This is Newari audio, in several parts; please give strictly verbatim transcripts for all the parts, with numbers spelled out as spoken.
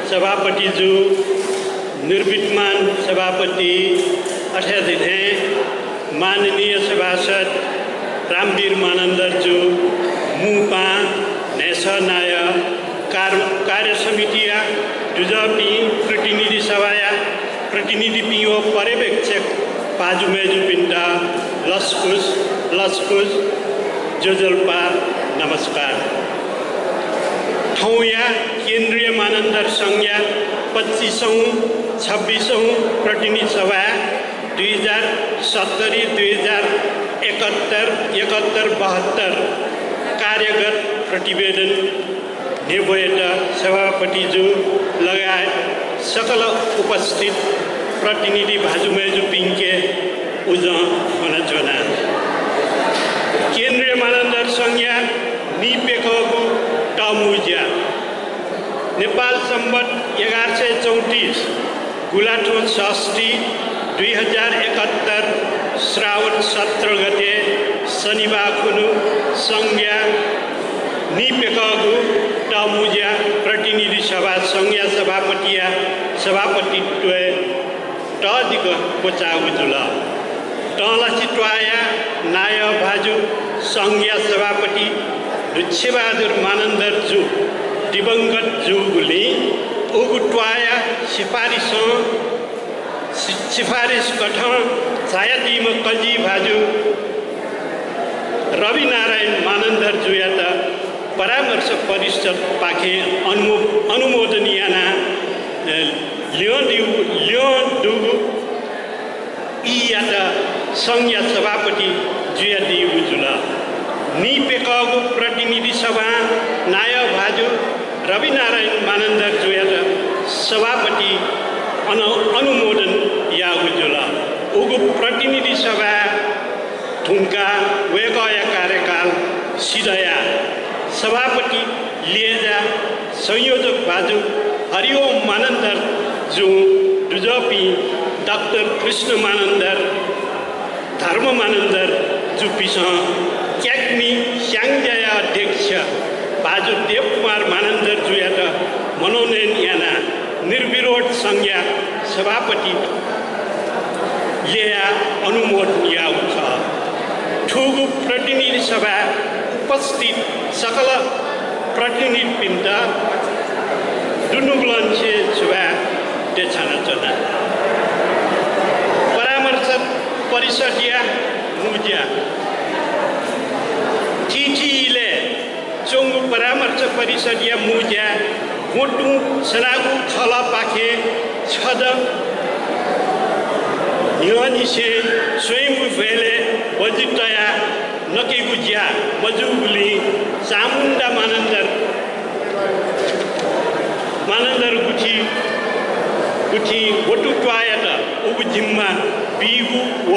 सभापति जु, निर्विद्यमान सभापति, अथे थें माननीय सभासद रामवीर मानन्धर जु, मू पाहां, न्हय्सः नायः, कार्य समितिया दुजःपिं, प्रतिनिधि सभाया प्रतिनिधिपिं व पर्यवेक्षक भाजु मय्जुपिन्त लसकुस लसकुस, ज्वजलपा, नमस्कार। थौंया केन्द्रीय मानन्धर संघया पच्चिसौं, छब्बिसौं प्रतिनिधि सभा, दुई हजार सत्तरी, दुई हजार एकहत्तर, एकहत्तर, बहत्तर कार्यगत प्रतिवेदन न्ह्यब्वयेत सभापति जु लगायत सकल उपस्थित प्रतिनिधि भाजु मय्जुपिंके उजं फ्वनाच्वना। केन्द्रीय मानन्धर संघया नीप्यकःगु तःमुँज्या, नेपाल संवत् एघार सय चौंतिस गुंलाथ्व षष्ठी, दुई हजार एकहत्तर श्रावण सत्र गते शनिबाः खुन्हु संघया नीप्यकःगु तःमुँज्या प्रतिनिधि सभा संघया सभापतिया सभापतित्वय् तःजिक क्वचाःगु जुल। तंलासि त्वाःया नायः भाजु संघया सभापति नुच्छेबहादुर मानन्धर जु दिवंगत जूगुलिं उगु त्वाःया सिफारिसं, सि-, सिफारिस कथं झायादीम्ह कजि भाजु रविनारायण मानन्धर जुयात परामर्श परिषदपाखें अनुमो-, अनुमोदन यानाः, अ, ल्यं दु-, ल्यं दुगु ईयात संघया सभापति जुयादीगु जुल। नीप्यकःगु प्रतिनिधि सभां नायः भाजु रविनारायण मानन्धर जुयात सभापति अन-, अनुमोदन याःगु जुल। उगु प्रतिनिधि सभा धुंकाः वय्कःया कार्यकाल सिधयाः सभापति ल्यय्जाः संयोजक भाजु हरिओम मानन्धर जुं दुजःपिं डाक्टर कृष्ण मानन्धर, धर्म मानन्धर जुपिसं क्याग्मी स्याङ्जाया अध्यक्ष भाजु देवकुमार मानन्धर जुयात मनोनयन यानाः निर्विरोध संघया सभापति ल्ययाः अनुमोदन याःगु खः। थुगु प्रतिनिधि सभाय् उपस्थित सकल प्रतिनिधिपिन्त दुनुगलंनिसें सुभाय् देछानाच्वना। परामर्श परिषदया मुँज्या। थीथी इलय् च्वंगु परामर्श परिषदया मुँज्याय् म्वतुं सनागु खलःपाखें छद न्ह्यःनिसें स्वयम्भू भ्वय् बजु तयाः नकेगु ज्या मजूगुलिं चामुण्डा मानन्धर, मानन्धर गुथि, गुथिं वटु त्वाःयात उगु जिम्मा बीगु व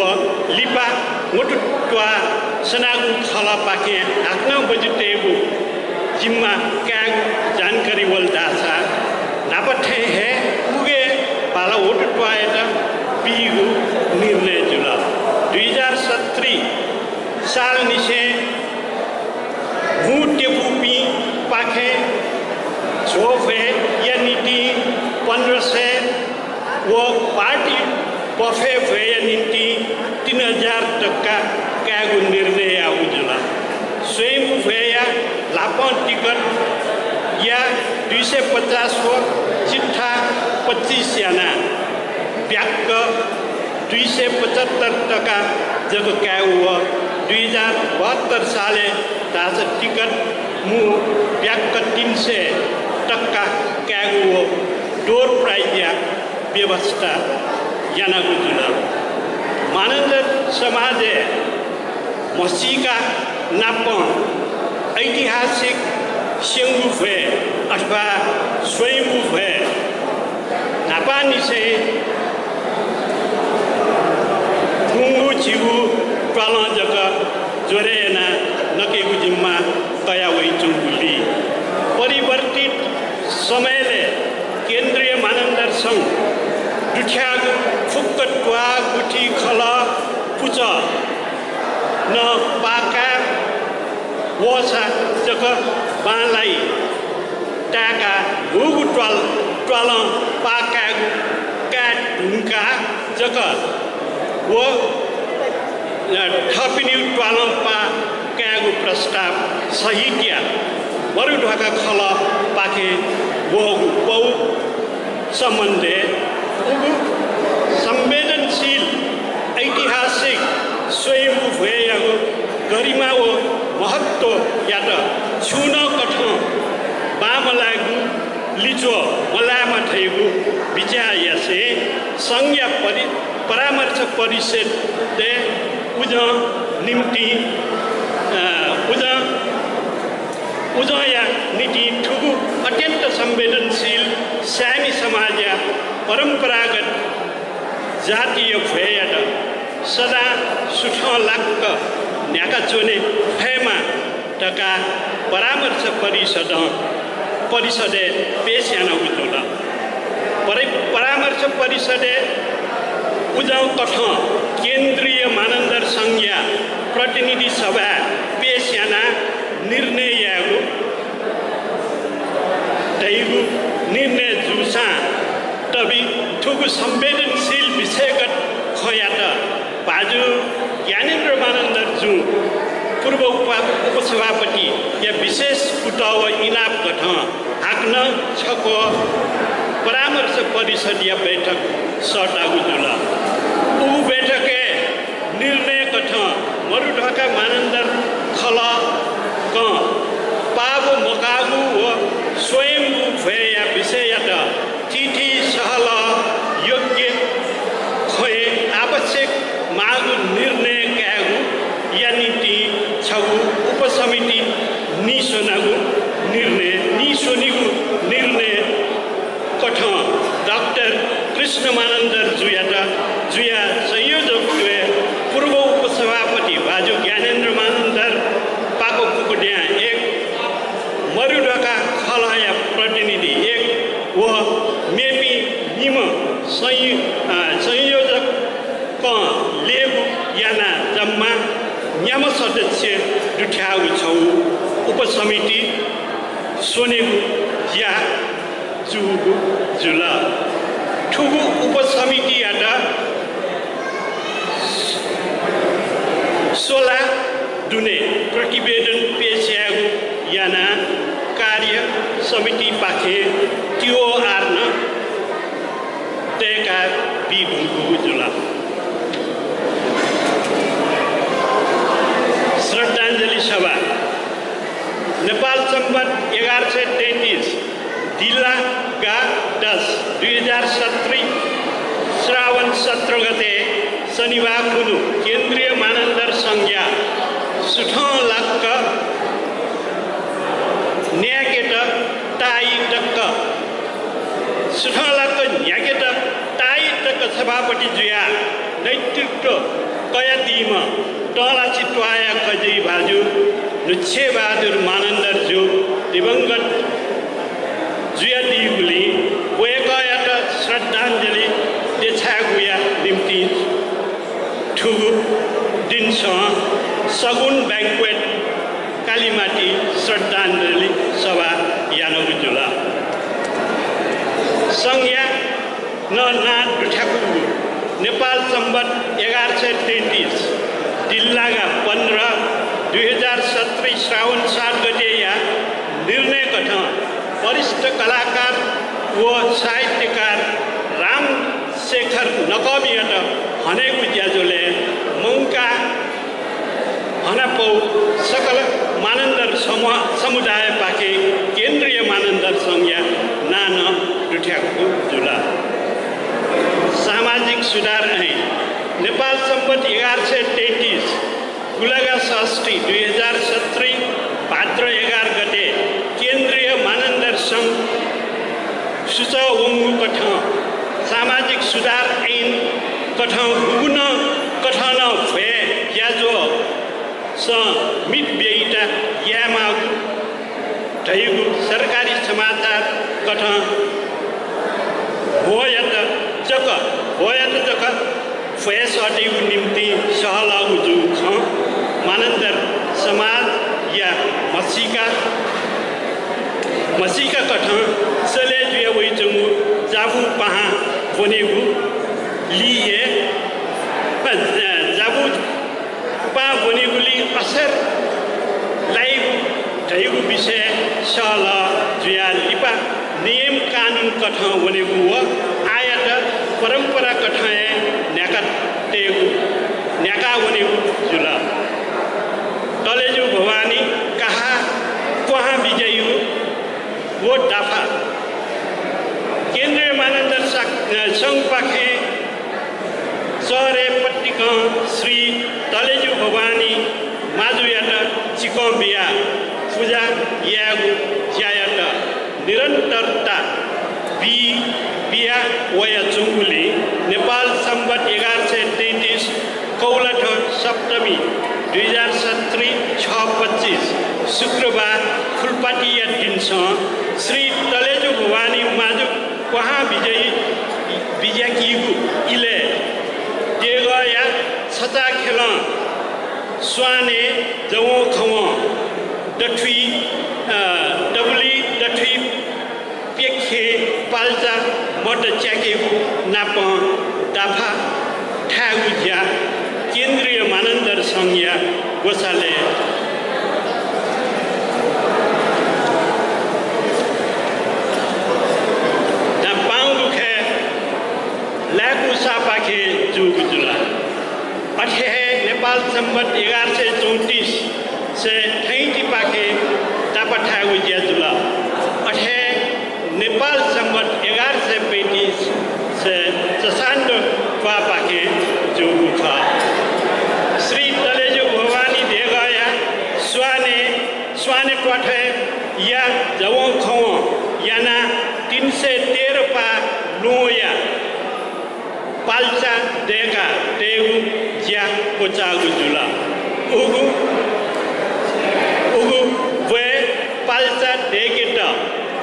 लिपा वटु त्वाः सनागु खलःपाखें हाकनं बजु तयेगु जिम्मा कायेगु जानकारी वल धाःसा न्हापा थें हे उगु हे बाला वटु त्वाःयात बीगु निर्णय जुल। दुई हजार सत्तरी सालंनिसें म्वतुपिंपाखें झ्वः भ्वय्‌या निंतिं पन्ध्र सय व पार्टी बफे भ्वय्‌या निंतिं तीन हजार तक्का कायेगु निर्णय याःगु जुल। स्वयम्भू भ्वय्‌या ल्हापं टिकटया दुई सय पचास व चिट्ठा पच्चिस यानाः ब्याक्क दुई सय पचहत्तर तक्का जक कायेगु व दुई हजार बहत्तर सालय् धाःसा टिकट मू ब्याक्क तीन सय तक्का कायेगु व door prizeया व्यवस्था यानागु जुल। मानन्धर समाजय् म्हसीका नापं ऐतिहासिक स्यंगू भ्वय् अथवा स्वयम्भू भ्वय् न्हापांनिसें गुंगू झिगू त्वालं जक ज्वरय् यानाः नकेगु जिम्मा कया वइच्वंगुलिं परिवर्तित समयलय् केन्द्रीय मानन्धर संघ दुथ्याःगु फुक्क त्वाः, गुथि, खलः, पुचः नं पाकाः वःसा जक बांलाइ ताय्‌काः गुगु त्वाल त्वालं पाः कायेगु, काये धुंकाः जक व, अ, थःपिनिगु त्वालं पाः कायेगु प्रस्ताव सहितया मरुध्वाखा खलःपाखें वःगु पौ सम्बन्धय् उगु संवेदनशील ऐतिहासिक स्वयम्भू भ्वय्‌यागु गरिमा व महत्त्वयात छुं नं कथं बांमलायेगु लिच्वः मलायेमा धइगु बिचाः यासें संघया परि-, परामर्श परिषदय् उजं निम्तिं, अ, उजं, उजंया निंतिं थुगु अत्यन्त संवेदनशील साय्‌मि समाजया परम्परागत जातीय भ्वय्‌यात सदां सुथंलाक्क न्ह्याकाच्वने फयेमा धकाः परामर्श परिषदं, परिषदय् पेश यानागु जुल। परि-, परामर्श परिषदय् उजं कथं केन्द्रीय मानन्धर संघया प्रतिनिधि सभाय् पेश यानाः निर्णय यायेगु धइगु निर्णय जूसां तबि थुगु संवेदनशील विषयगत खँयात भाजु ज्ञानेन्द्र मानन्धर जुं पूर्व उपा-, उपसभापतिया विशेष कुतः व इनाप कथं हाकनं छकः परामर्श परिषदया बैठक सःतागु जुल। उगु बैठकय् निर्णय कथं मरुध्वाखा मानन्धर खलःकं पाः व मकाःगु व स्वयम्भू भ्वय्‌या विषययात थीथी सहलह योग्य खँय् आवश्यक माःगु निर्णय कायेगुया निंतिं छगू उपसमिति नीस्वनागु निर्णय, नीस्वनेगु निर्णय कथं डाक्टर कृष्ण मानन्धर जुयात, जुया संयोजकत्वय् पूर्व उपसभापति भाजु ज्ञानेन्द्र मानन्धर पाको पुकुद्यां एक, मरुध्वाखा खलःया प्रतिनिधि एक व मेपिं निम्ह संयो-, अ, संयोजकं लेगू यानाः जम्मा न्याम्ह सदस्य दुथ्याःगु छगू उपसमिति स्वनेगु ज्या जूगु जुल। थुगु उपसमितियात स्वला दुने प्रतिवेदन पेश यायेगु यानाः कार्य समितिपाखें टिओआर नं दय्‌का बी धुंकूगु जुल। श्रद्धाञ्जली सभा। नेपाल संवत् एघार सय तैँतिस दिल्लागा दस दुई हजार सत्तरी श्रावण सत्र गते शनिबार खुन्हु केन्द्रीय मानन्धर संघया सुथंलाक्क न्यायेकेत ताःई तक, सुथंलाक्क न्ह्याकेत ताःई तक सभापति जुयाः नेतृत्व कयादीम्ह तंलाछि त्वाःया कजि भाजु नुच्छेबहादुर मानन्धर जु दिवंगत जुयादीगुलिं वय्‌कःयात श्रद्धाञ्जली देछायेगुया निंतिं थुगु दिनसं सगुन banquet कालिमाटी श्रद्धाञ्जली सभा यानागु जुल। संघया नं नां दुथ्याकूगु नेपाल संवत् एघार सय तैँतिस दिल्लागा पन्ध्र दुई हजार सत्तरी श्रावण सात गतेया निर्णय कथं वरिष्ठ कलाकार व साहित्यकार रामशेखर नकःमियात हनेगु ज्याझ्वलय् मंकाः हनापौ सकल मानन्धर समूह, समुदायपाखें केन्द्रीय मानन्धर संघया नां नं दुथ्याकूगु जुल। सामाजिक सुधार ऐन। नेपाल संवत् एघार सय तैँतिस गुलगा षष्ठी दुई हजार सत्तरी भाद्र एघार गते केन्द्रीय मानन्धर संघ सुचः वंगु कथं सामाजिक सुधार ऐन कथं गुगुं नं कथं नं भ्वय् ज्याझ्वःसं मित व्ययिता यायेमाःगु धइगु सरकारी समाचार कथं भ्वयात जक, भ्वयात जक भ्वय् सःतेगु निंतिं सहलःगु जूगु खँ मानन्धर समाजया म्हसीका, म्हसीका कथं सले जुया वइच्वंगु जाबु पाहां वनेगु ली हे, अ, जाबु पाहां वनेगुली असर लाइगु धइगु विषय सहलह जुयाः लिपा नियम कानुन कथं वनेगु व आःयात परम्परा कथं हे न्ह्याका तयेगु, न्ह्याका वनेगु जुल। तलेजु भवानी काहा क्वहां बिज्याइगु व दाफा केन्द्रीय मानन्धर सा-, अ, संघपाखें चहरे पट्टिकं श्री तलेजु भवानी माजुयात चिकं बियाः पुजा यायेगु ज्यायात निरन्तरता बी-, बिया वयाच्वंगुलिं नेपाल संवत् एघार सय तैंतिस कौलाथ्व सप्तमी दुई हजार सत्तरी छ पच्चिस शुक्रबार फुलपातिया दिनसं श्री तलेजु भवानी माजु क्वहां बिज्याइ-, बिज्याकीगु इलय् देगःया छचाःखेलं स्वाने, जवंखवं, दथुइ, अ, दबुली दथुइ प्यखें पाल्चा मत च्याकेगु नापं दाफा थायेगु ज्या केन्द्रीय मानन्धर संघया ग्वसालय् दा पाउँदुखय् लाय्कूसापाखें जूगु जुल। अथे हे नेपाल संवत् एघार सय चौंतिस सय थैंतिपाखें दाफा थायेगु ज्या जुल। अथे हे नेपाल संवत् एघार सय पैंतिस सय चसान्त क्वाःपाखें जूगु खः। श्री तलेजु भवानी देगःया स्वाने, स्वाने त्वाथय्‌या जवंखवं यानाः तीन सय तेह्र पाः ल्वहंया पाल्चा दय्‌का तयेगु ज्या क्वचाःगु जुल। उगु, उगु ब्वय् पाल्चा दय्‌केत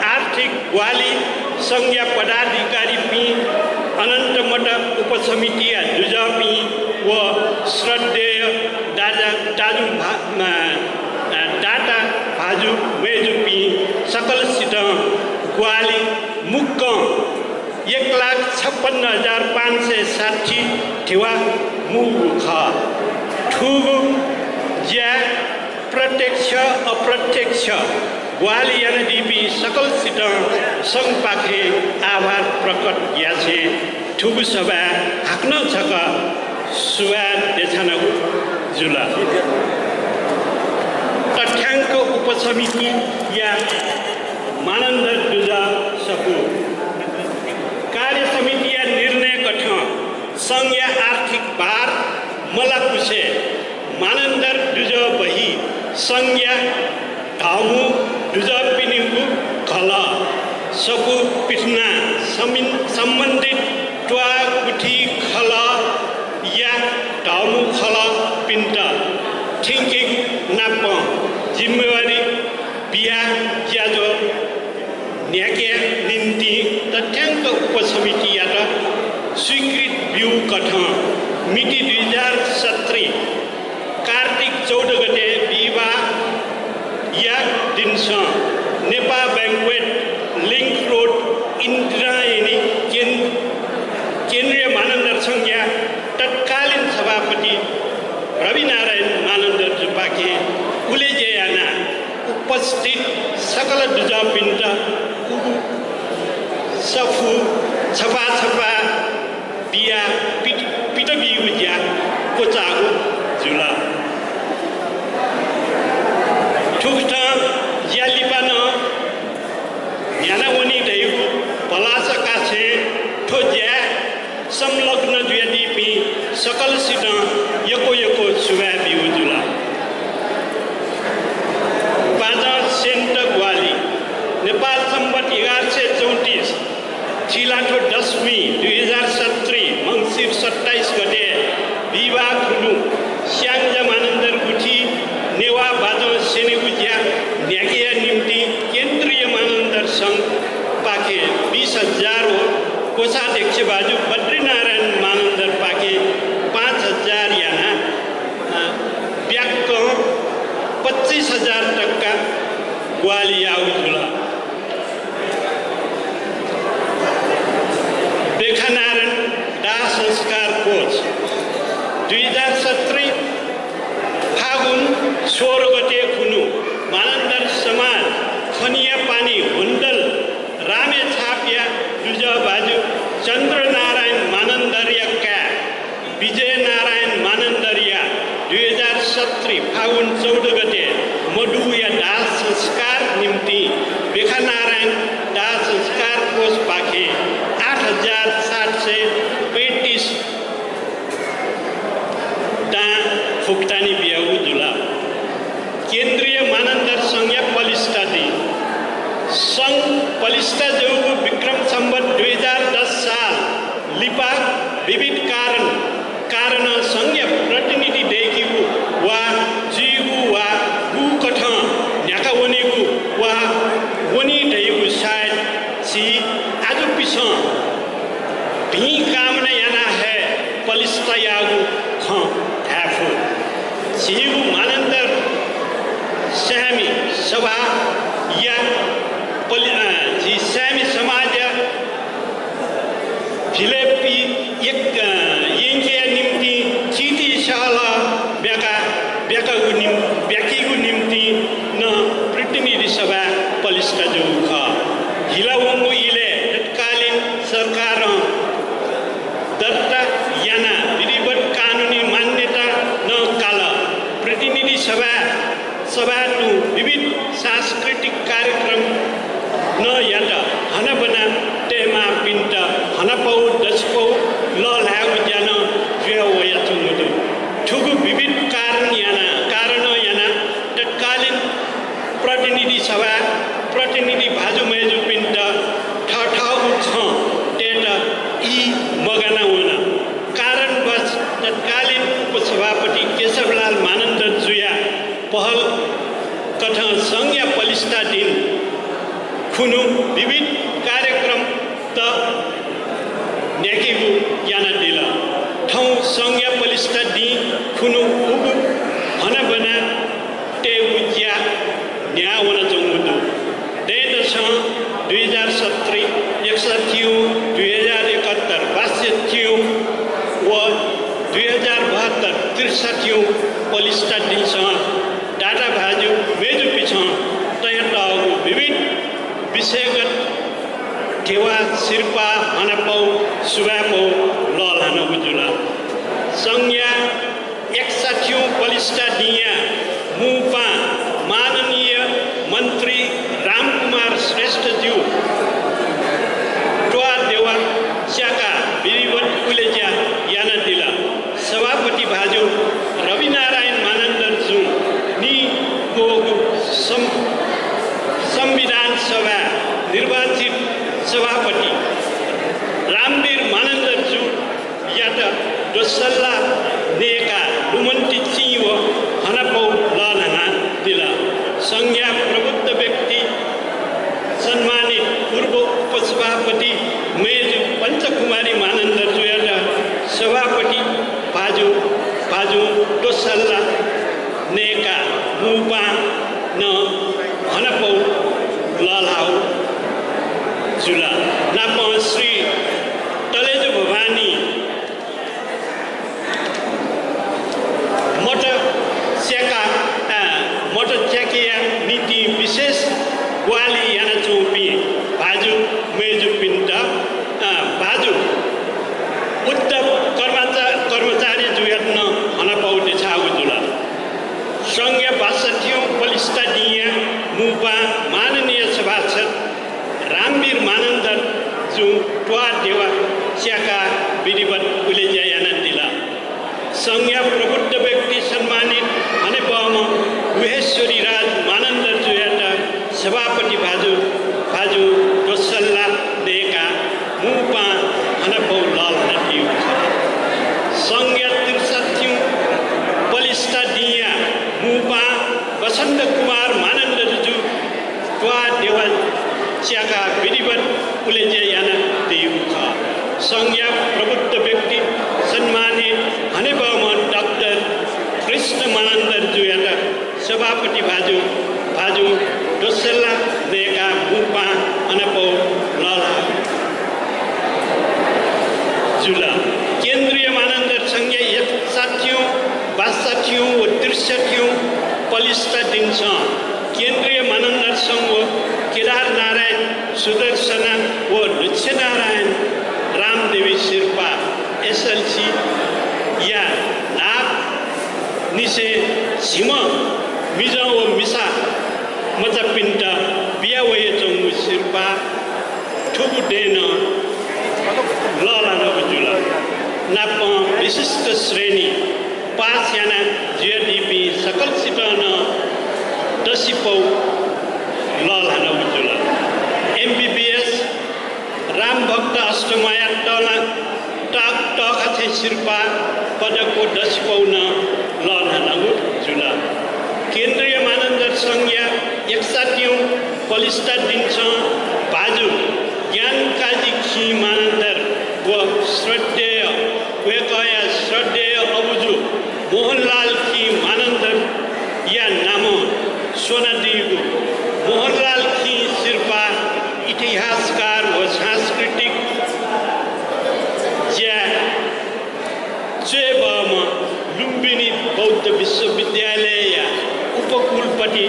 आर्थिक ग्वाहालि संघया पदाधिकारीपिं, अनन्त मत उपसमितिया दुजःपिं व श्रद्धेय दाजा, दाजु भा-, अ, दाता भाजु मय्‌जुपिं सकलसितं ग्वाहालि मुक्कं एक लाख छप्पन्न हजार पाँच सय साठी ध्यबा मुंगु खः। थुगु ज्याय् प्रत्यक्ष अप्रत्यक्ष ग्वाहालि यानादीपिं सकलसितं संघपाखें आभार प्रकट यासें थुगु सभाय् हाकनं छकः सुभाय् देछानागु जुल। तथ्याङ्क उपसमितिया मानन्धर दुजः सफू। कार्य समितिया निर्णय कथं संघया आर्थिक भार मलाकुसे मानन्धर दुजः बही संघया धःमू दुजःपिनिगु खलः सफू पिथना समिन-, सम्बन्धित त्वाःगुथि खलःया धःमू खलःपिन्त थ्यंकेगु नापं जिम्मेवारी बियाः ज्याझ्वः न्ह्याकेया निंतिं तथ्याङ्क उपसमितियात स्वीकृत ब्यू कथं मिति दुई हजार सत्तरी कार्तिक चौध गते बिहिबाःया दिनसं नेपाः बैंक्वेट लिङ्क रोड इन्द्रायणी केन-, केन्द्रीय मानन्धर संघया तत्कालीन सभापति रविनारायण मानन्धरजुपाखें उलेज्या यानाः उपस्थित सकल दुजःपिन्त उगु सफू छपा छपा बियाः पित-, पित बीगु ज्या क्वचाःगु जुल। थुकथं ज्या लिपा नं न्ह्यानावनी धइगु भलसा कासें थ्व ज्याय् संलग्न जुयादीपिं सकलसितं यक्व यक्व सुभाय् ब्यूगु जुल। बाजं स्यनेत ग्वाहालि। नेपाल संवत् एघार सय चौंतिस थिलाथ्व दशमी दुई हजार सत्तरी मंसिर सत्ताइस गते बिहिबाः खुन्हु स्याङ्जा मानन्धर गुथि नेवाः बाजं स्यनेगु ज्या न्ह्याकेया निंतिं केन्द्रीय मानन्धर संघपाखें बिस हजार व कोषाध्यक्ष भाजु बद्रीनारायण मानन्धरपाखें पाँच हजार यानाः, अ, ब्याक्कं पच्चिस हजार तक्का ग्वाहालि याःगु जुल। निया पानी होन्डल रामे छापया दुजः भाजु चन्द्रनारायण मानन्धरया काय् विजयनारायण मानन्धरया दुई हजार सत्तरी फागुन चौध गते मदुया दाह संस्कार निम्तिं बेखानारायण दाह संस्कार कोषपाखें आठ हजार सात सय पैँतिस दां फुक्तानी बियागु जुल। केन्द्रीय मानन्धर संज्ञा पलिस्था दिं। संघ पलिस्था जूगु विक्रम सम्वत दुई हजार दस साल लिपा विविध कारण, कारणं संज्ञा प्रतिनिधि दय्‌कीगु वा जुइगु वा गुकथं न्ह्याका वनीगु वा वनी धइगु सायद झी आजुपिसं भिं कामना यानाः हे पलिस्था याःगु खँ धाये फु। झीगु मानन्धर स्यामी सभाया पलि-, अ, झी स्यामी समाजया भिलय् पि-, एक, अ, यंकेया निम्तिं चीधि सहलह ब्याका, ब्याकागु निम-, ब्याकीगु निम्तिं नं प्रतिनिधि सभा पलिस्था जूगु खः। हिला वंगु इलय् तत्कालीन सरकारं दर्ता यानाः विधिवत कानुनी मान्यता नं काल। प्रतिनिधि सभा, सभा तुं विविध सांस्कृतिक कार्यक्रम नं यात। हनाबना तयेमाःपिन्त हनापौ दसपौ लःल्हायेगु ज्या नं जुया वयाच्वंगु दु। थुगु विविध कारण यानाः, कारणं यानाः तत्कालीन प्रतिनिधि सभा, प्रतिनिधि भाजु मय्‌जुपिन्त थःथःगु खँ तयेत ई मगाना वन। कारणवश तत्कालीन उपसभापति केशवलाल मानन्धरजुया पहल कथं संज्ञा पलिस्था दिं खुन्हु विविध कार्यक्रम त न्ह्याकेगु यानादिल। थौं संज्ञा पलिस्था दिं खुन्हु उगु हनाबना तयेगु ज्या न्ह्याः वनाच्वंगु दु। दँय्‌दसं दुई हजार सत्तरी, एकसठ्ठीयौं, दुई हजार एकहत्तर, बासठ्ठीयौं व दुई हजार बहत्तर, त्रिसठ्ठीयौं पलिस्था दिंसं दादा भाजु मय्‌जुपिन्सं तयातःगु विविध विषयगत ध्यबा, सिरपाः, हनापौ, सुभाय्‌पौ लःल्हानागु जुल। संज्ञा एकसठ्ठीयौं पलिस्था दिंया मू पाहां माननीय मन्त्री रामकुमार श्रेष्ठज्यू त्वाः देवा स्याकाः विधिवत उलेज्या यानादिल। सभापति भाजु रविनारायण मानन्धरजुं नीक्वःगु सं-, संविधान सभा निर्वाचित सभापति रामवीर मानन्धरजुयात दोसल्ला नयेकाः लुमन्ति चिं व हनापौ लःल्हानादिल। संज्ञा प्रबुद्ध व्यक्ति सम्मानित पूर्व उपसभापति मय्‌जु पञ्चकुमारी मानन्धरजुयात सभापति भाजु, भाजुं दोसल्ला नयेकाः मू पाहां नं हनापौ लःल्हाःगु जुल। नापं श्री तलेजु भवानी मत स्याका, अ, मत स्याकेया निंतिं विशेष ग्वाहालि यानाच्वंपिं भाजु मय्‌जुपिन्त, अ, भाजु उद्धव कर्माचा-, कर्माचार्यजुयात नं हनापौ देछाःगु जुल। संज्ञा बासठ्ठीयौं पलिस्था दिंया मू पाहां माननीय सभासद रामवीर मानन्धरजुं त्वाः देवा स्याकाः विधिवत उलेज्या यानादिल। संज्ञा प्रबुद्ध व्यक्ति सम्मानित हनेबहःम्ह गुहेश्वरी राज मानन्धरजुयात सभापति भाजु, भाजुं दोसल्ला नयेकाः मू पाहां हनापौ लःल्हानादीगु खः। संज्ञा त्रिसठ्ठीयौं पलिस्था दिंया मू पाहां वसन्त कुमार मानन्धरजु त्वाः देवा स्याकाः विधिवत उलेज्या यानादीगु खः। संज्ञा प्रबुद्ध व्यक्ति सम्मानित हनेबहःम्ह डाक्टर कृष्ण मानन्धरजुयात सभापति भाजु, भाजुं दोसल्ला नयेकाः मू पाहां हनापौ लःल्हाः जुल। केन्द्रीय मानन्धर संज्ञा एकसठ्ठीयौं, बासठ्ठीयौं व त्रिसठ्ठीयौं पलिस्था दिंसं केन्द्रीय मानन्धर संघ व सुदर्शना व लक्ष्मीनारायण रामदेवी सिरपाः एसएलसीया न्हापांनिसें झिम्ह मिजं व मिसा मचापिन्त बिया वयाच्वंगु सिरपाः थुगु दँय् नं लःल्हानागु जुल। नापं विशिष्ट श्रेणी पास याना जुयादीपिं सकलसित नं दसिपौ लःल्हानागु जुल। एमबीबीएस रामभक्त अष्टमया तला-, त-, तःखाँचय् सिरपाः पदक व दसिपौ नं लःल्हानागु जुल। केन्द्रीय मानन्धर संघया एकसठ्ठीऔं पलिस्था दिनसं भाजु ज्ञानकाजी खिं मानन्धर व श्रद्धेय वय्कःया श्रद्धेय अबुजु मोहनलाल खिं मानन्धरया नामं स्वनादीगु मोहनलाल खिं सिरपाः इतिहासकार व सांस्कृतिक ज्याय् च्वय् बहःम्ह लुम्बिनी बौद्ध विश्वविद्यालयया उपकुलपति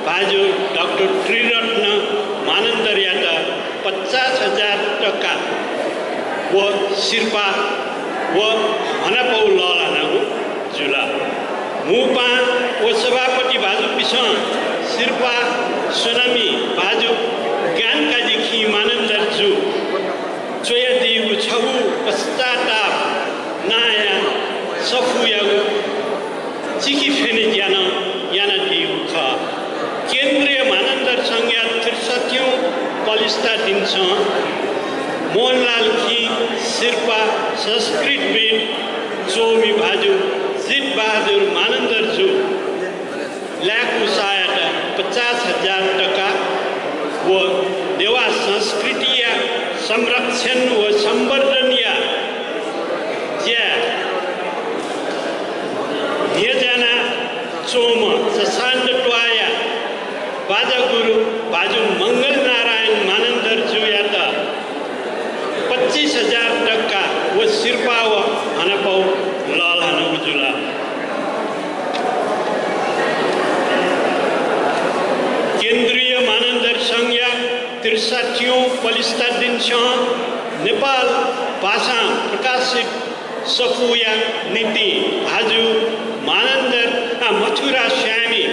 भाजु डाक्टर त्रिरत्न मानन्धरयात पचास हजार टका व सिरपाः व हनापौ लःल्हानागु जुल। मू पाहां व सभापति भाजुपिन्सं सिरपाः स्वनामि भाजु ज्ञानकाजी खिं मानन्धर जु च्वयादीगु छगू पश्चाताप नांया सफूयागु चिकिफ्यने ज्या नं यानादीगु खः। केन्द्रीय मानन्धर संघया त्रिसठ्ठीऔं पलिस्था दिनसं मोहनलाल खिं सिरपाः संस्कृतविद् च्वमि भाजु जित बहादुर मानन्धर जु लाय्कूसायात पचास हजार टका व नेवाः संस्कृतिया संरक्षण व संवर्धनया ज्याय् न्ह्यज्याना च्वंम्ह ससान्दत्वाःया बाजागुरु भाजु मंगल नारायण मानन्धर जुयात पच्चिस हजार टका व सिरपाः व हनापौ लःल्हानागु जुल। केन्द्रीय मानन्धर संघया त्रिसठ्ठीऔं पलिस्था दिनसं नेपाल भाषां प्रकाशित सफूया निंतिं भाजु मानन्धर, आ, मथुरा स्यामि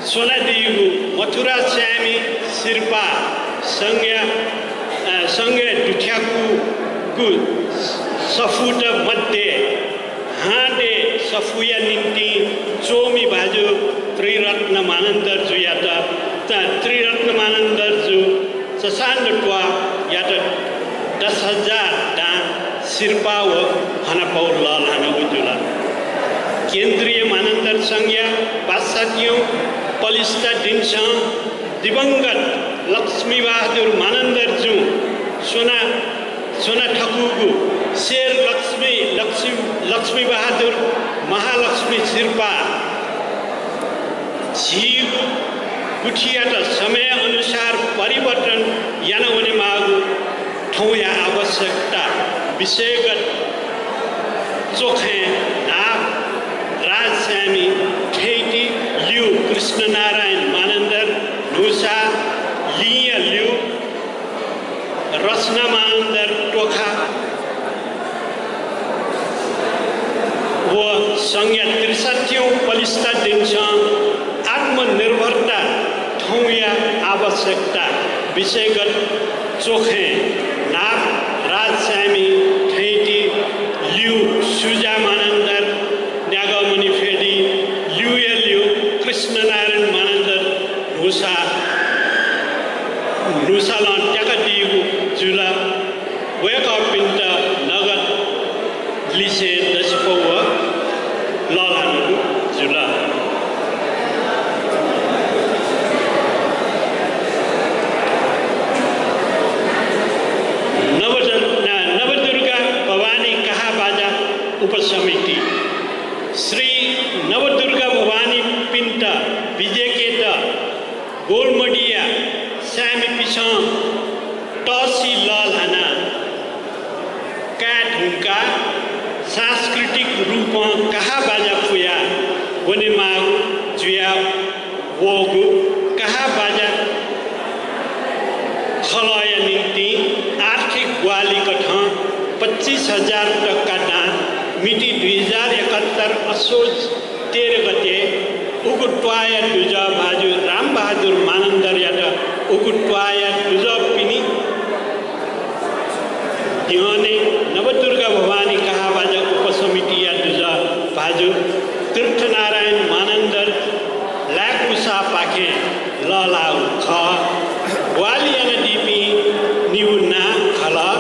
स्वनादीगु मथुरा स्यामि सिरपाः संघया, अ, संघय् दुथ्याकूगु सफूत मध्ये हांदे सफूया निंतिं च्वमि भाजु त्रिरत्न मानन्धर जुयात, त-, त्रिरत्न मानन्धर जु ससान्दत्वाःयात दस हजार दां सिरपाः व हनापौ लःल्हानागु जुल। केन्द्रीय मानन्धर संघया पासठ्ठीऔं पलिस्था दिनसं दिवंगत लक्ष्मीबहादुर मानन्धर जुं स्वना, स्वना थकूगु शेर लक्ष्मी, लक्ष्मी, लक्ष्मीबहादुर महालक्ष्मी सिरपाः झीगु गुथियात समय अनुसार परिवर्तन याना वनेमाःगु थौंया आवश्यकता विषयगत च्वखँय् न्हापा राजस्यामि थँहिति ल्यू कृष्णनारायण मानन्धर न्हूसा लिंया ल्यू रचना मानन्धर त्वखा व संघया त्रिसठ्ठीऔं पलिस्था दिनसं आत्मनिर्भरता थौंया आवश्यकता विषयगत च्वखँय् न्हापा राजस्यामि थँहिति ल्यू सुजा मानन्धर न्यागःमणि फेदी ल्यूया ल्यू कृष्णनारायण मानन्धर न्हूसा, न्हूसालं त्याकादीगु जुल। वय्कःपिन्त नगद लिसें दसिपौ व लःल्हानागु जुल। नवद-, न-, नवदुर्गा भवानी कहाबाजा उपसमिति श्री नवदुर्गा भवानीपिन्त बिज्याकेत गोलमडिया स्यामिपिसं तःसि लःल्हाना काये धुंकाः सांस्कृतिक रूपं कहाबाजा पुया वनेमाःगु जुया वःगु कहाबाजा कलहया निंतिं आर्थिक ग्वाहालि कथं पच्चिस हजार टक्का दां मिति दुई हजार एकहत्तर असोज तेह्र गते उगु त्वाःया दुजः भाजु रामबहादुर मानन्धरयात उगु त्वाःया दुजःपिनि न्ह्यःने नवदुर्गा भवानी कहाबाजा उपसमितिया दुजः भाजु तीर्थनारायण मानन्धर लाय्‌कुसापाखें लःल्हाःगु खः। ग्वाहालि यानादीपिं निगू नां खलः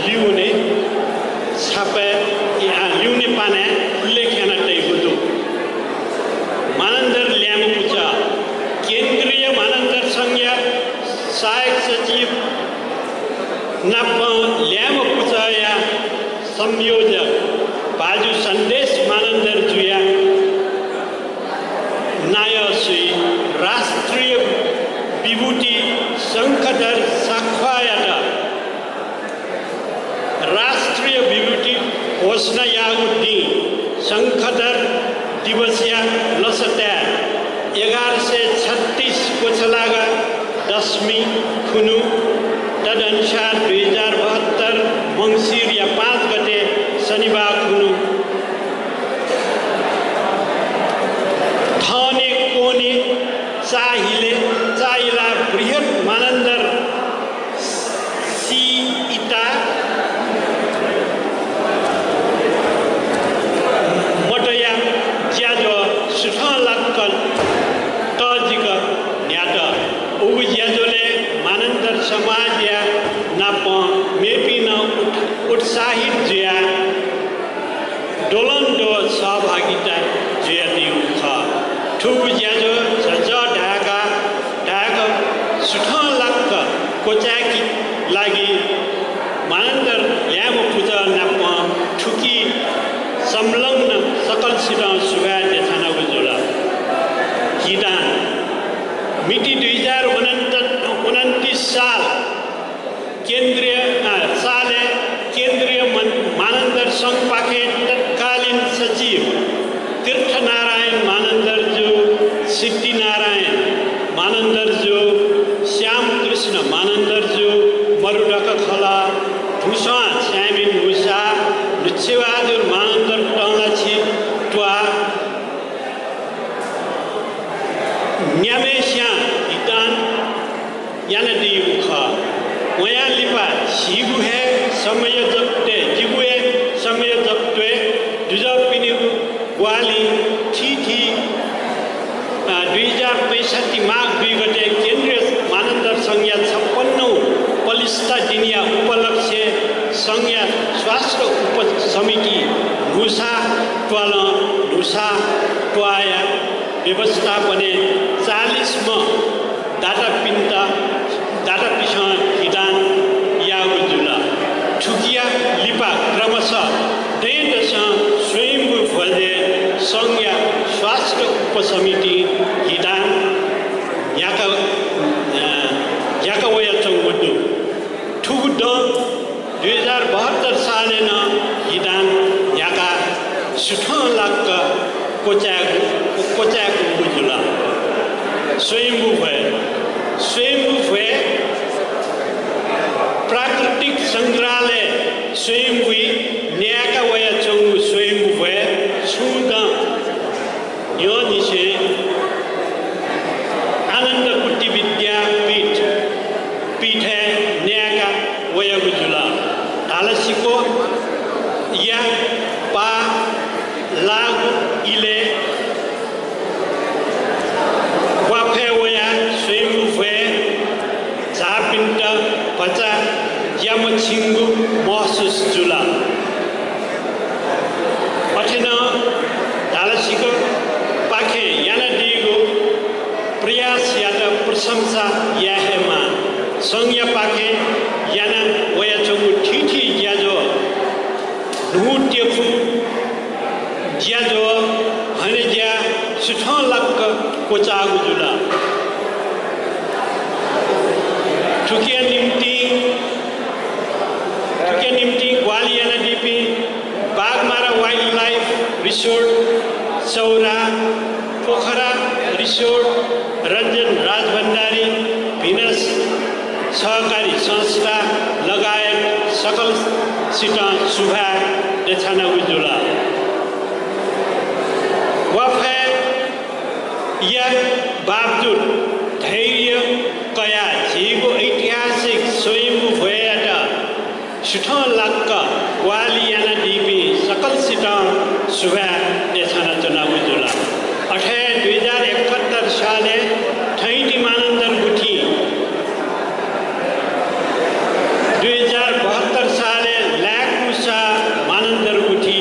लिउने छापय्, आ, लिउने पानाय् उल्लेख यानातयागु दु। मानन्धर ल्याय्म्ह पुचः, केन्द्रीय मानन्धर संघया सहायक सचिव नाप ल्याय्म्ह पुचःया संयोजक भाजु सन्देश मानन्धरजुया नायःसुइ राष्ट्रिय विभूति शंखधर साख्वाःयात राष्ट्रिय विभूति घोषणा याःगु दिं शंखधर दिवसया लसताय् एघार सय छत्तीस क्वछलागा दशमी खुन्हु, तदनुसार दुई हजार बहत्तर मंसिरया पाँच गते शनिबाः खुन्हु थःने क्वने चाःहिले, चाःहिला बृहत् मानन्धर सीइता मठया ज्याझ्वः सुथं लाक्क तःजिक न्ह्यात। उगु ज्याझ्वलय् मानन्धर समाजया नाप मेपिं नं उत-, उत्साहित जुयाः द्वलंद्वः सहभागिता जुयादीगु खः। थुगु ज्याझ्वः झःझः धाय्‌का धाय्‌क सुथं लाक्क क्वचाय्‌के लागि मानन्धर ल्याय्‌म्ह पुचः नाप थुकी संलग्न सकलसितं सुभाय् देछानागु जुल। हिदान मिति दुई हजार उनन्त-, उनन्तिस साल केन्द्रीय, अ, सालय् केन्द्रीय मन-, मानन्धर संघपाखें तत्कालीन सचिव तीर्थनारायण मानन्धरजु, सिद्धिनारायण मानन्धरजु, श्यामकृष्ण मानन्धरजु, मरुधक खलः, भूस्वां छ्यामिन हुसा, नुच्छेबहादुर मानन्धर तंलाछि त्वाः, न्याम्हस्यां हिदान यानादीगु खः। वयां लिपा झीगु हे संयोजकत्वय्, जिगु हे संयोजकत्वय् दुजःपिनिगु ग्वाहालिं थीथी, अ, दुई हजार पैंसठ्ठी माघ दुई गते केन्द्रीय मानन्धर संघया छप्पन्नौ पलिस्था दिनया उपलक्ष्यय् संघया स्वास्थ्य उपसमिति न्हुसा त्वालं न्हुसा त्वाःया व्यवस्थापनय् चालिसम्ह दातापिन्त, दातापिसं हिदान याःगु जुल। थुकिया लिपा क्रमशः दँय्‌दसं स्वयम्भू भ्वजय् संघया स्वास्थ्य उपसमितिं हिदान न्ह्याका, अ, न्ह्याका वयाच्वंगु दु। थुगु दँ दुई हजार बहत्तर सालय् नं हिदान न्ह्याकाः सुथं लाक्क क्वचाय्-, क्वचाय्‌कूगु जुल। स्वयम्भू भ्वय्, स्वयम्भू भ्वय् प्राकृतिक संग्रहालय स्वयम्भूइ न्याय्‌का वयाच्वंगु स्वयम्भू भ्वय् छुं दँ न्ह्यःनिसें आनन्दकुटी विद्यापीठ, पीठय् न्याय्‌का वयागु जुल। धालासिकोया पाः लाःगु इलय् ग्वाफय् वयाः स्वयम्भू भ्वय् झाःपिन्त भचा ज्यामछिंगु महसुस जुल। अथे नं धालासिकोपाखें यानादीगु प्रयासयात प्रशंसा याये हे माः। संघयापाखें याना वयाच्वंगु थीथी ज्याझ्वः, न्हू त्यफु ज्याझ्वः, हनेज्या सुथं लाक्क क्वचाःगु जुल। थुकिया निंतिं, थुकिया निंतिं ग्वाहालि यानादीपिं बाघमारा वाइल्डलाइफ रिसोर्ट, सौरा, पोखरा रिसोर्ट, रञ्जन राजभण्डारी, भिनस सहकारी संस्था लगायत सकलसितं सुभाय् देछानागु जुल। वाफय्‌या बावजुद धैर्य कयाः झीगु ऐतिहासिक स्वयम्भू भ्वय्‌यात सुथंलाक्क ग्वाहालि यानादीपिं सकलसितं सुभाय् देछानाच्वनागु जुल। अथे हे दुई हजार एकहत्तर सालय् थैंटी मानन्धर गुथिं, दुई हजार बहत्तर सालय् लाय्‌कूसा मानन्धर गुथि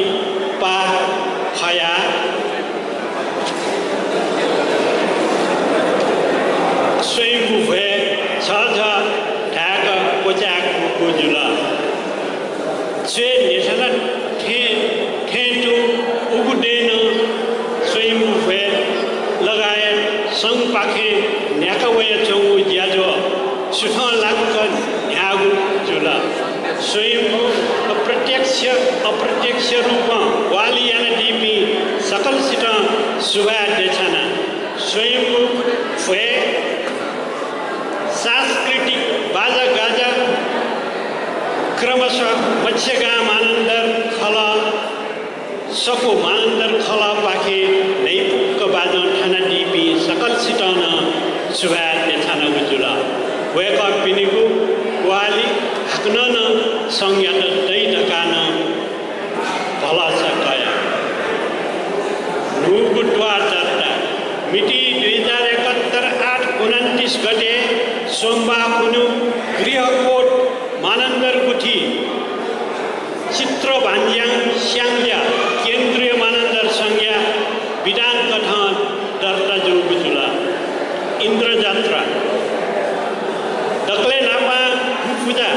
पाः खयाः स्वयम्भू भ्वय् झःझः धाय्‌क क्वचाय्‌कूगु जुल। च्वय् न्ह्यथना थें, थें तुं उगु दँय् नं स्वयम्भू भ्वय् लगायत संघपाखें न्ह्याका वयाच्वंगु ज्याझ्वः सुथंलाक्क न्ह्याःगु जुल। स्वयम्भू प्रत्यक्ष अप्रत्यक्ष रूपं ग्वाहालि यानादीपिं सकलसितं सुभाय् देछाना। स्वयम्भू भ्वय् सांस्कृतिक बाजागाजा क्रमशः मच्छेगां मानन्धर खलः, सफू मानन्धर खलःपाखें न्हय्‌पुक्क बाजं थानादीपिं सकलसितं नं सुभाय् देछानागु जुल। वय्‌कःपिनिगु ग्वाहालि हाकनं नं संघयात दइ धकाः नं भलसा कया। न्हूगु त्वाःदर्ता मिति दुई हजार एकहत्तर आठ उनन्तिस गते सोमबाः खुन्हु गृहकोट मानन्धर गुथि चित्रभाञ्ज्याङ स्याङ्जा केन्द्रीय मानन्धर संघया विधान कथं दर्ता जूगु जुल। इन्द्रजात्रा दकलय् न्हापां पुजा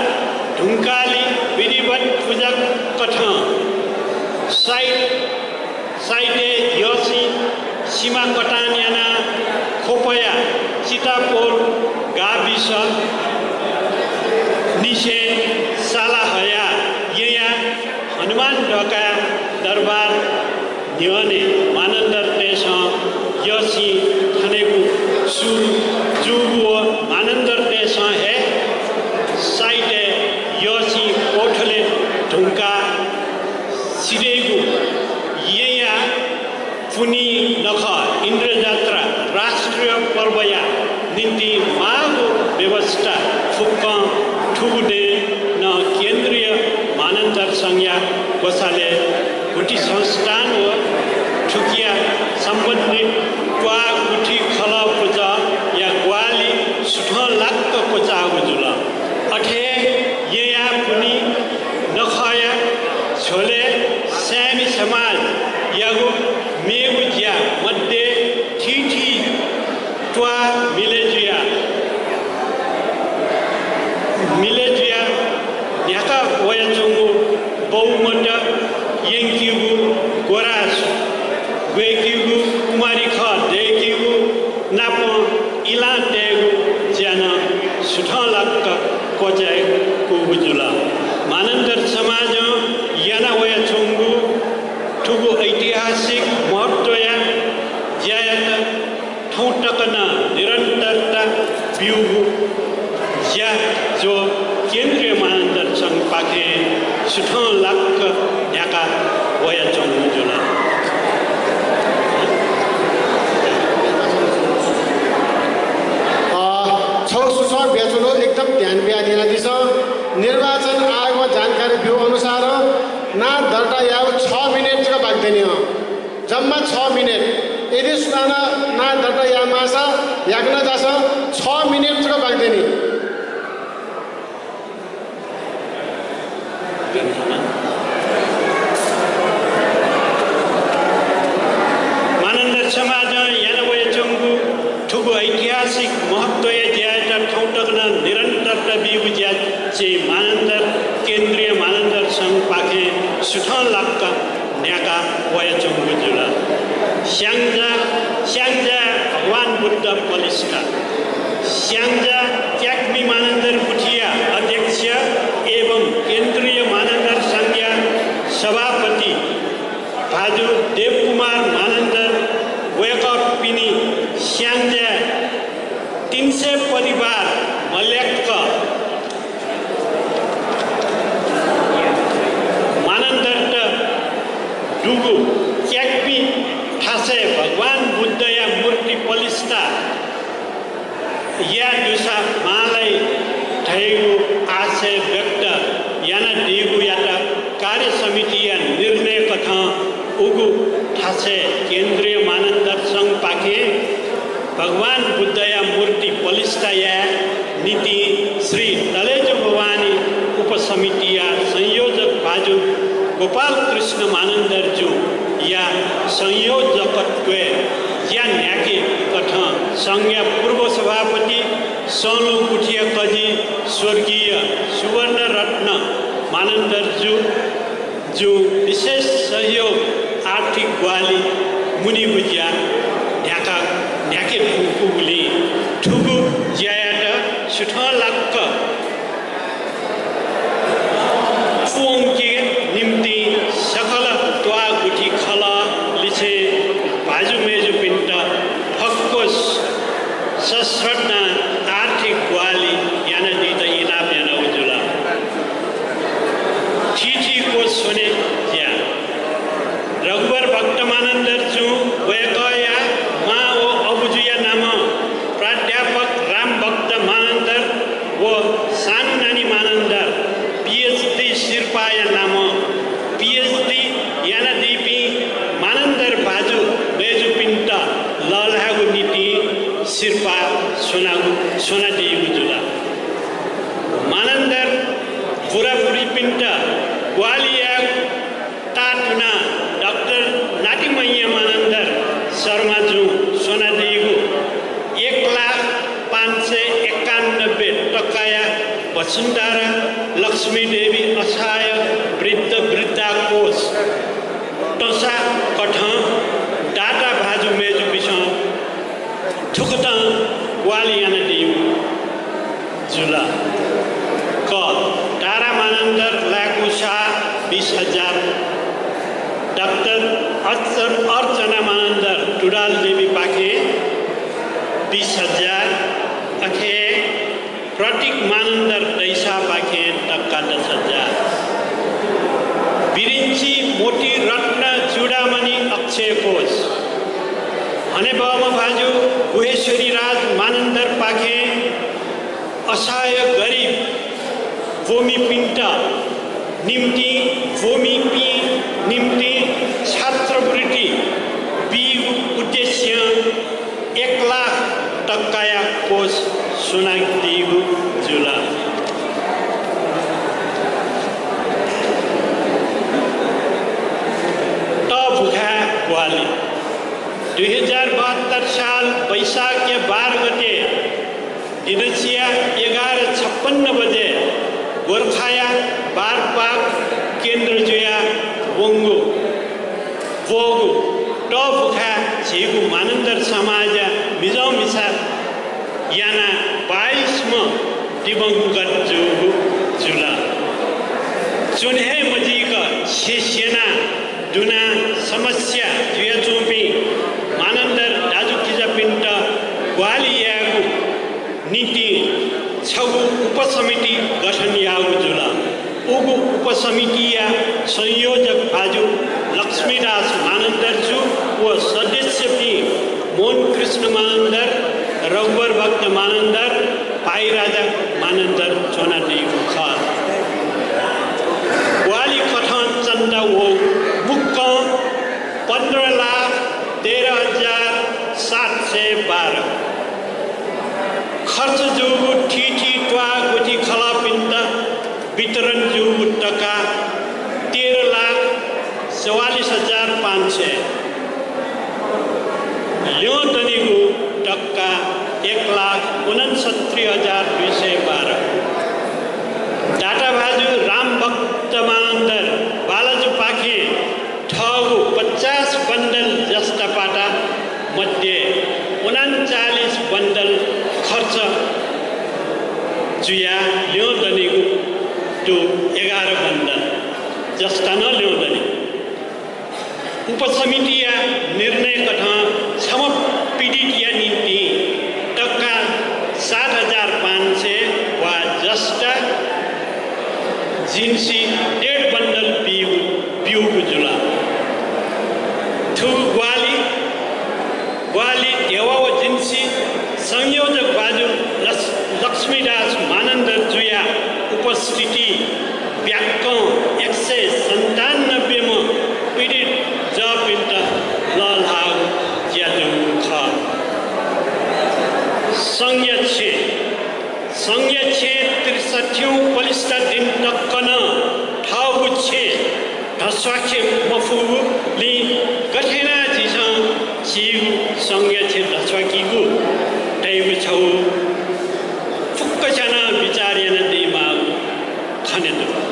धुंकालि विधिवत पुजा कथं साइत साइतय् यःसिं सिमा कटान यानाः ख्वपया चितापोल गाविस निसें साला हयाः येँया हनुमान ढकाया दरबार न्ह्यःने मानन्धरतय्‌सं यःसिं थनेगु सुरु जूगु व मानन्धरतय्‌सं हे साइतय् यःसिं पौथले धुंकाः सिधय्‌गु येँया पुन्हि नखः इन्द्रजात्रा राष्ट्रिय पर्वया निंतिं माःगु व्यवस्था फुक्कं थुगु दँय् नं केन्द्रीय मानन्धर संघया ग्वसालय् गुथि संस्थान व थुकिया सम्बन्धित त्वाः गुथि खलः पुचःया ग्वाहालि सुथंलाक्क क्वचाःगु जुल। अथे हे येँया पुन्हि नखःया झ्वलय् साय्‌मि समाजयागु मेगु ज्या मध्ये थीथी त्वाः मिलय् जुयाः, मिलय् जुयाः न्ह्याका वयाच्वंगु बौमत यंकीगु, ग्वराः ग्वय्‌कीगु, कुमारी खः दय्‌कीगु, नापं इलां तयेगु ज्या नं सुथंलाक्क क्वचाय्‌कूगु जुल। मानन्धर समाजं याना वयाच्वंगु थुगु ऐतिहासिक महत्वया ज्यायात थौं तक नं निरन्तरता ब्यूगु ज्याझ्वः केन्द्रीय मानन्धर संघपाखें सुथंलाक्क न्ह्याका वयाच्वंगु जुल। अ, छगू सुचं बियाच्वना, एकदम ध्यान बियाः न्यनादिसँ। निर्वाचन आयोगं जानकारी ब्यूगु अनुसार नां दर्ता यायेगु छ मिनेट जक बाकी दनि हँ। जम्मा छ मिनेट। यदि सुनानं नां दर्ता याये माःसा याकनं झासँ, छ मिनेट जक बाकी दनि। मानन्धर समाजं याना वयाच्वंगु थुगु ऐतिहासिक महत्वया ज्यायात थौं तक नं निरन्तरता बीगु ज्या चाहिँ मानन्धर केन्द्रीय मानन्धर संघपाखें सुथंलाक्क न्ह्याका वयाच्वंगु जुल। स्याङ्जा, स्याङ्जा भगवान बुद्ध पलिस्था, स्याङ्जा क्याक्मि मानन्धर गुथिया अध्यक्ष एवं केन्द्रीय मानन्धर संघया सभापति भाजु देवकुमार मानन्धर, वय्‌कःपिनि स्याङ्जा तीन सय परिवार मल्याक्क धइगु आशय व्यक्त यानादीगुयात कार्य समितिया निर्णय कथं उगु थासय् केन्द्रीय मानन्धर संघपाखें भगवान बुद्धया मूर्ति प्रतिष्ठा याये निंतिं श्री तलेजु भवानी उपसमितिया संयोजक भाजु गोपाल कृष्ण मानन्धरजुया संयोजकत्वय् ज्या न्ह्याके कथं संघया पूर्व सभापति सलुं गुथिया कजि स्वर्गीय सुवर्णरत्न मानन्धरजु जु विशेष सहयोग आर्थिक ग्वाहालि मुनीगु ज्या न्ह्याका न्ह्याके धुंकूगुलिं थुगु ज्यायात सुथंलाक्क पूवंके निंतिं सकल त्वाः गुथि खलः लिसें भाजु मय्जुपिन्त फक्व सश्रद्धां आर्थिक ग्वाहालि यानादीत इनाप यानागु जुल। थीथी कोष स्वने ज्या। रघुवर भक्त मानन्धरजुं वय्कःया मां व अबुजुया नामं प्राध्यापक रामभक्त मानन्धर व सानुनानी मानन्धर PhD सिरपाःया नामं PhD यानादीपिं मानन्धर भाजु मय्जुपिन्त लःल्हायेगु निंतिं सिरपाः स्वनागु स्वनादीगु जुल। मानन्धर बुराबुरीपिन्त ग्वाहालि यायेगु तातुना डाक्टर नातिमैया मानन्धर शर्माजुं स्वनादीगु एक लाख पाँच सय एकानब्बे टक्काया वसुन्धरा लक्ष्मी देवी असहाय वृद्ध वृद्धा कोष तसा कथं दाता भाजु मय्जुपिसं थुकथं ग्वाहालि यानादीगु जुल। क, तारा मानन्धर लाय्कूसाः बिस हजार, डाक्टर अर्च-, अर्चना मानन्धर तुडाल देवीपाखें बिस हजार, अथे प्रतीक मानन्धर दैसापाखें टक्का दस हजार। बिरिंची मोती रत्न चूडामणि अक्षय कोष। हनेबहःम्ह भाजु गुहेश्वरी राज मानन्धरपाखें असहाय गरिब ब्वमिपिन्त निम्तिं, ब्वमिपिं निम्तिं छात्रवृत्ति बीगु उद्देश्यं एक लाख टक्काया कोष स्वनादीगु जुल। त, भुखाय् ग्वाहालि। दुई हजार बहत्तर साल वैशाखया बाह्र गते दिनसिया एघार छप्पन्न बजे गोर्खाया बारपाक केन्द्र जुया वंगु ब्वःगु त भुखाय् झीगु मानन्धर समाजया मिजंमिसा यानाः बाइसम्ह दिवंगत जूगु जुल। च्वने हे मजिक स्यना दुना समस्या जुयाच्वंपिं मानन्धर दाजुकिजापिन्त ग्वाहालि यायेगु निंतिं छगू उपसमिति गठन याःगु जुल। उगु उपसमितिया संयोजक भाजु लक्ष्मीदास मानन्धरजु व सदस्यपिं मोहन कृष्ण मानन्धर, रघुवर भक्त मानन्धर, भाइराजा मानन्धर च्वनादीगु खः। ग्वाहालि कथं चन्दा वःगु मुक्कं पन्ध्र लाख तेह्र हजार सात सय बाह्र। खर्च जूगु थीथी त्वाः गुथि खलःपिन्त वितरण जूगु टक्का तेह्र लाख चौवालिस हजार पाँच सय। ल्यं दनिगु टक्का एक लाख उनन्सत्तरी हजार दुई सय बाह्र। दाता भाजु रामभक्त मानन्धर बालाजुपाखें थःगु पचास बन्डल जस्ता पाता मध्ये उनन्चालिस बन्डल खर्च जुयाः ल्यं दनिगु दु एघार बन्डल जस्ता नं ल्यं दनि। उपसमितिया निर्णय कथं छम्ह पीडितया निंतिं टक्का सात हजार पाँच सय वा जस्ता जिन्सी डेढ बन्डल बीगु, ब्यूगु जुल। थुगु ग्वाहालि, ग्वाहालि धेवा व जिन्सी संयोजक भाजु लक्ष-, लक्ष्मीदास मानन्धर जुया स्थिति ब्याक्कं एक सय सन्तानब्बेम्ह पीडित जःपिन्त लःल्हाः जुयाच्वंगु खः। संघया छेँ, संघया छेँ त्रिसठ्ठीौं पलिस्था दिं तक नं थःगु छेँ धस्वाखे मफुगुलिं गथे यानाः झीसं झीगु संघया छेँ धस्वाकेगु धइगु छगू फुक्कस्यां नं बिचाः यानादीमाःगु खनेदु।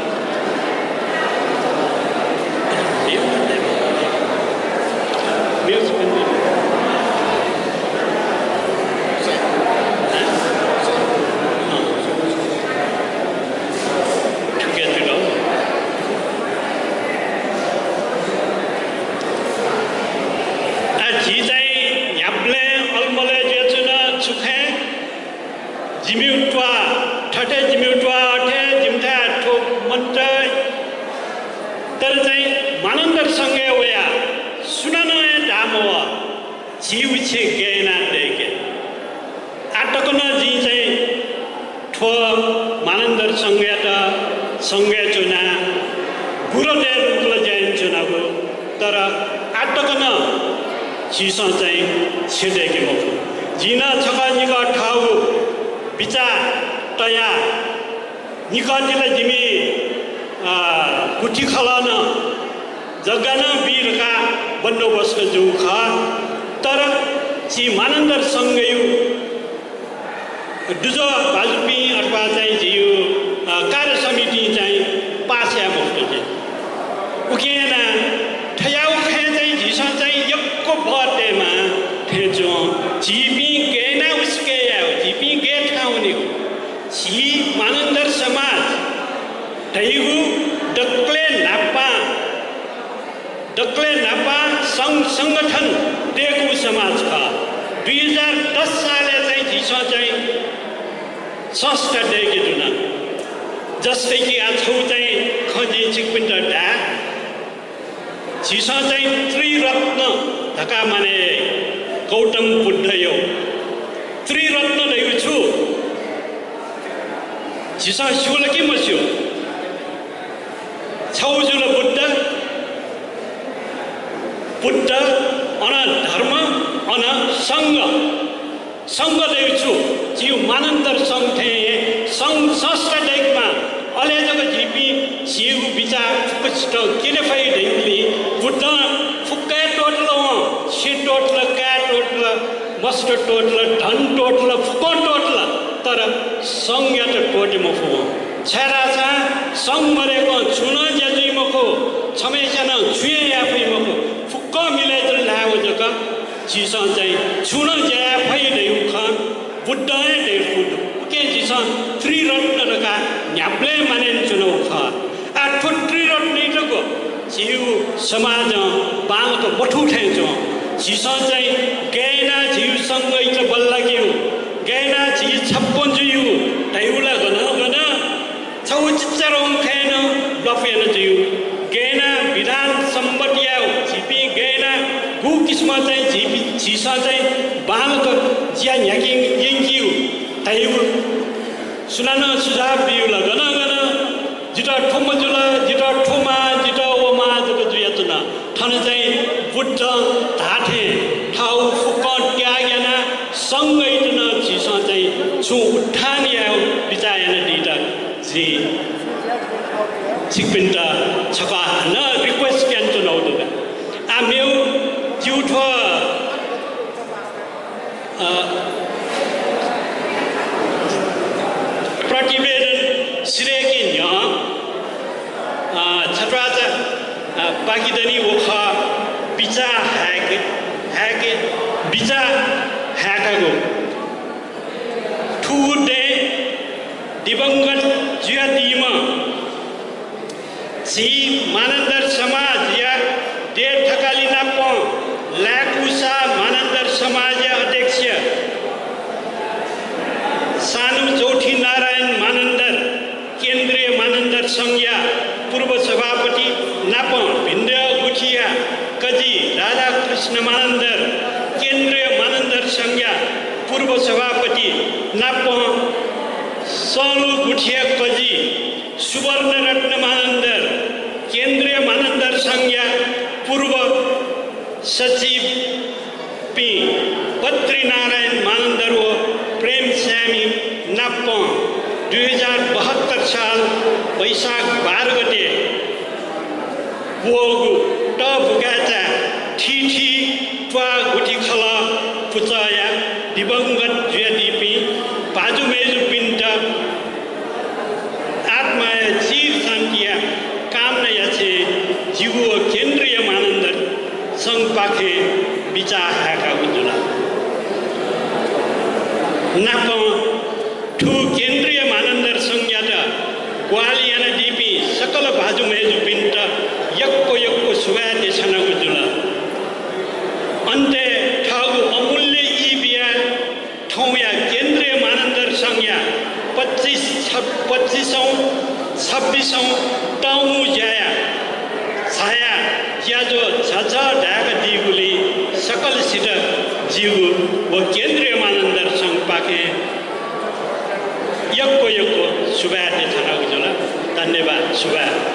आ, झी चाहिँ न्ह्याबलें अलमलय् जुयाच्वन। छु खँ? जिमिगु त्वाः, थथे जिमिगु त्वाः, अथे जिमिथाय् थ्व मन्त। तर चाहिँ मानन्धर संघय् वयाः सुनानं हे धाः मवः, झीगु छेँ गय् यानाः दय्के। आः तक नं जिं चाहिँ थ्व मानन्धर संघयात संघय् च्वनाः गुरुतय् रूपं ला ज्या यानाच्वनागु, तर आः तक नं झीसं चाहिँ छेँ दय्के मफु। जिं नं छकः निकः थःगु बिचाः तयाः निकः ति ला जिमि, अ, गुथिखलः नं जग्गा नं बी धकाः बन्दोबस्त जूगु खः। तर झी मानन्धर संघयु दुजः भाजुपिं अथवा चाहिँ झीयु, अ, कार्य समितिं चाहिँ पास याये मफुत जुइ। उकिं यानाः थ्वयागु खँय् चाहिँ झीसं चाहिँ यक्व बः तयेमाः थें च्वं। झीपिं गय् यानाः उसिके यायेगु, झीपिं गय् थाहां वनेगु। झी मानन्धर समाज धइगु दकलय् न्हापां दकलय् न्हापां संघ संगठन दय्कूगु समाज खः। दुई हजार दस सालय् चाहिँ झीसं चाहिँ संस्था दय्के धुन। जस्तै कि आः छगू चाहिँ खँ जिं छिकपिन्त धाये। झीसं चाहिँ त्रिरत्न धकाः माने गौतम बुद्धयु त्रिरत्न धइगु छु? झीसं स्यू ला कि मस्यू? छगू जुल बुद्ध, बुद्ध, अन धर्म, अन संघ। संघ धइगु छु? झीगु मानन्धर संघ थें हे संघ संस्था दय्केमाः। अले जक झीपिं झीगु बिचाः फुक्कसितं क्यने फइ धइगुलिं बुद्धं फुक्कं त्वःतल वं, छेँ त्वःतल, काय् त्वःतल, मस्त त्वःतल, धन त्वःतल, फुक्कं त्वःतल, तर संघयात त्वःते मफु वं। छाय्धाःसा संघ मदय्कं छुं नं ज्या जुइ मखु, छम्हस्यां नं छुं हे याये फइ मखु। फुक्कं मिलय् जुल धायेवं जक झीसं चाहिँ छुं नं ज्या याये फइ धइगु खँ बुद्धं हे धयादीगु दु। उकिं झीसं त्रिरत्न धकाः न्ह्याबलें मानय् यानाच्वनागु खः। आः थ्व त्रिरत्नयात झीगु समाजं बांलाक मथू थें च्वं। झीसं चाहिँ गय् यानाः झीगु संघयात बल्लाकेगु, गय् यानाः झी छप्पँ जुइगु धइगु ला गनं गनं छगू चिचाधंगु खँय् नं ल्वापु याना जुइगु। गय् यानाः विधान सम्मत यायेगु, झीपिं गय् यानाः गु किसिमं चाहिँ झीपिं, झीसं चाहिँ बांलाक ज्या न्ह्याके यंकेगु धइगु सुनानं सुझाव बीगु ला गनं गनं जितः थ्व मजुल, जितः थ्व माः, जितः व माः जक जुयाच्वन। थन चाहिँ बुद्धं धाःथें थःगु फुक्कं त्याग यानाः संघयात नं झीसं चाहिँ छुं उत्थान यायेगु बिचाः यानादीत जिं छिकपिन्त छकः हानं request यानाच्वनागु दु का। आः मेगु जिगु थ्व अ, प्रतिवेदन सिधय्के न्ह्यः, अ, छत्वाःचा, अ, पाकिदनी व खः बिचाः हाय्के, हाय्के, बिचाः हाय्कागु। थुगु दँय् दिवंगत जुयादीम्ह झी मानन्धर समाजया देय् थकालि नापं लाय्कूसा मानन्धर समाजया अध्यक्ष सानु चौथी नारायण मानन्धर, केन्द्रीय मानन्धर संघया पूर्व सभापति नापं भिन्द्र गुथिया कजि राधाकृष्ण मानन्धर, केन्द्रीय मानन्धर संघया पूर्व सभापति नापं सलु गुथिया कजि सुवर्णरत्न मानन्धर, केन्द्रीय मानन्धर संघया पूर्व सचिवपिं बद्रीनारायण मानन्धर व प्रेम स्यामी नाप दुई हजार बहत्तर साल वैशाख बाह्र गते वःगु तःबुगाय्चा थीथी त्वाः गुथिखलः पुचःया दिवंगत जुयादीपिं भाजु मय्जुपिन्त आत्माया चिर शान्तिया कामना यासें जिगु व केन्द्रीय मानन्धर संघपाखें बिचाः हाय्कागु जुल। नापं थ्व केन्द्रीय मानन्धर संघयात ग्वाहालि यानादीपिं सकल भाजु मय्जुपिन्त यक्व यक्व सुभाय् देछानागु जुल। अन्त्यय् थःगु अमूल्य ई बियाः थौंया केन्द्रीय मानन्धर संघया पच्चिस छ-, पच्चिसौँ, छब्बिसौँ तःमू ज्याया झाया ज्याझ्वः झःझः धाय्कादीगुलिं सकलसित जिगु व केन्द्रीय मानन्धर संघपाखें यक्व यक्व सुभाय् देछानागु जुल। धन्यवाद, सुभाय्।